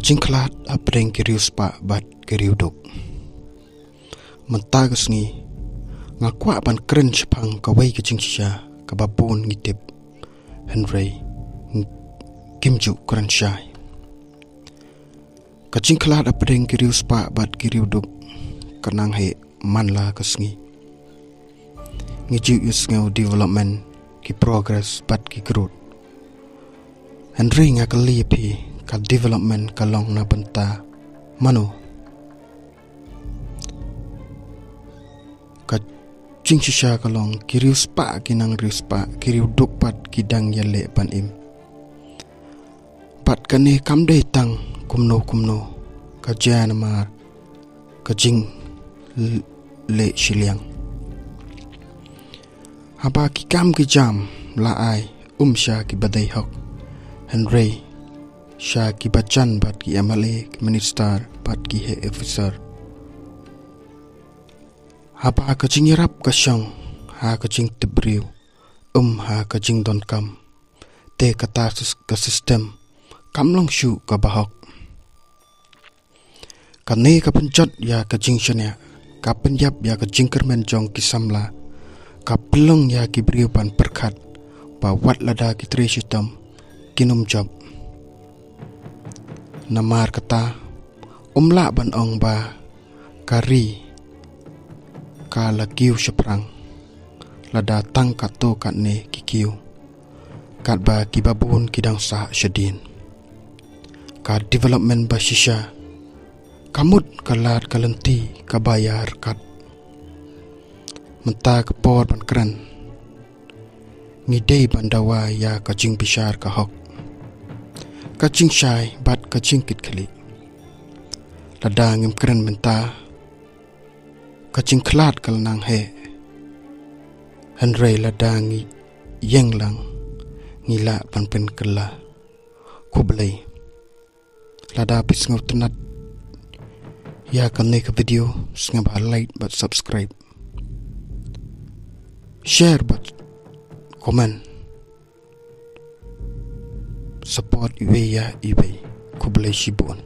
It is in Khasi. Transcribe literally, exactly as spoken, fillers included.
Jingkhlad hapdeng ki riewspah bad ki riewduk. Mynta ka sngi nga kwah ban kren shaphang kawei ka jingshisha kaba bun ngi tip, hynrei kim ju kren shai. Ka jingkhlad hapdeng ki riewspah bad ki riewduk ka nang heh man la ka sngi. Ngi ju ïohsngew development, ki progress bad ki growth. Hynrei nga kylli ïa phi, ka development ka long na bynta mano? Ka jingshisha ka long ki riewspah ki nang riewspah, ki riewduk pat ki dang ïaleh ban im. Bad kane kam dei tang kumno kumno, ka jia namar ka jingleh shiliang. Haba ki kam ki jam la ai um sha kiba dei hok, hynrei sha kiba jan bad ki M L A, ki minister bad ki heh officer. Haba ka jingïarap ka shong ha ka jingtip briew, um ha ka jingdonkam, te kata sis-, ka system kam long shuh kaba hok. Kane ka pynjot ïa ka jingshaniah, ka pynïap ïa ka jingkyrmen jong ki samla, ka pynlong ïa ki briew ban pyrkhat ba wat lada ki trei shitom kin ym jop. Namar kata, ym lah ban ong ba ka ri ka la kiew shaphrang, lada tang katto katne ki kiew katba kiba bun ki dang sah shadien. Ka development ba shisha ka mut ka lad ka lynti kaba ïa ryngkat. Mynta ka por ban kren, ngi dei ban dawa ïa ka jingbishar ka hok, ka jingshai bad ka jingkitkhlieh. Lada ngim kren mynta, ka jingkhlad ka la nang heh, hynrei lada ngi ïeng lang, ngi lah ban pynkylla. Khublei. Lada phi sngewtynnat ïa kane ka video, sngewbha like bad subscribe, share bad comment. Support iwei ïa iwei. Khublei shibun.